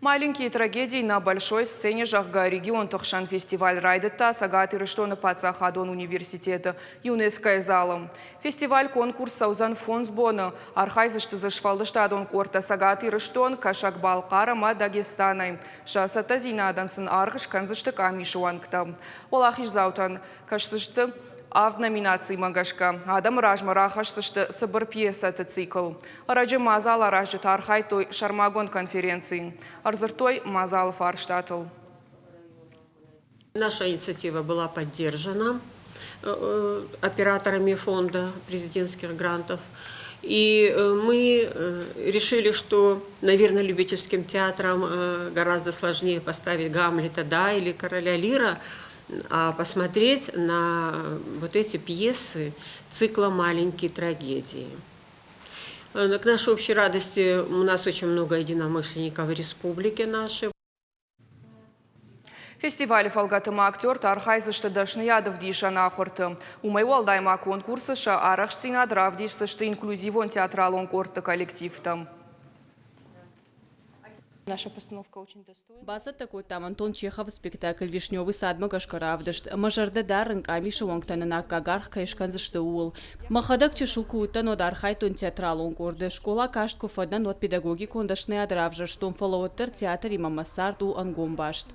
Маленькие трагедии на большой сцене, зӕгъгӕ, регионты хсӕн фестиваль райдыдта Цӕгат Ирыстоны паддзахадон университеты ЮНЕСКО-йы залы. Фестиваль-конкурс цӕудзӕн фондз боны. Архайдзысты дзы сфӕлдыстадон къордтӕ Цӕгат Ирыстон, Кӕсӕг-Балхъар ӕмӕ Дагестанӕй. Сӕ цӕттӕдзинадӕн сын аргъ скӕндзысты къамисы уӕнгтӕ. Уӕлахиздзаутӕн кӕсдзысты авд номинацимӕ гӕсгӕ. Адӕмы размӕ рахӕсдзысты цыбыр пьесӕты цикл. Ӕрӕджы мадзал аразджытӕ архайдтой сӕрмагонд конференцийы. Ӕрдзырдтой мадзалы фарстатыл. Наша инициатива была поддержана операторами фонда президентских грантов. И мы решили, что, наверное, любительским театрам гораздо сложнее поставить Гамлета, да, или Короля Лира, а посмотреть на вот эти пьесы цикла «Маленькие трагедии». К нашей общей радости у нас очень много единомышленников в республике нашей. Фестивалы фӕлгӕты ма актертӕ архайдзысты дӕсныйады ӕвдисӕн ахуырты. Уымӕй уӕлдай ма конкурсы сӕ арӕхстдзинад равдисдзысты инклюзивон театралон къордты коллективтӕ. Наша постановка очень достойна. Бацӕттӕ кодтам Антон Чеховы спектакль «Вишневый сад»-мӕ гӕсгӕ равдыст ӕмӕ зӕрдӕ дарын, къамисы уӕнгтӕ нын аккаг аргъ кӕй скӕндзысты, ууыл. Мӕхӕдӕг чысыл куы уыдтӕн, уӕд архайдтон театралон къорды. Скъола каст куы фӕдӕн, уӕд педагогикон дӕсныйад равзӕрстон, фӕлӕ уӕддӕр театримӕ мӕ цард у ӕнгом баст.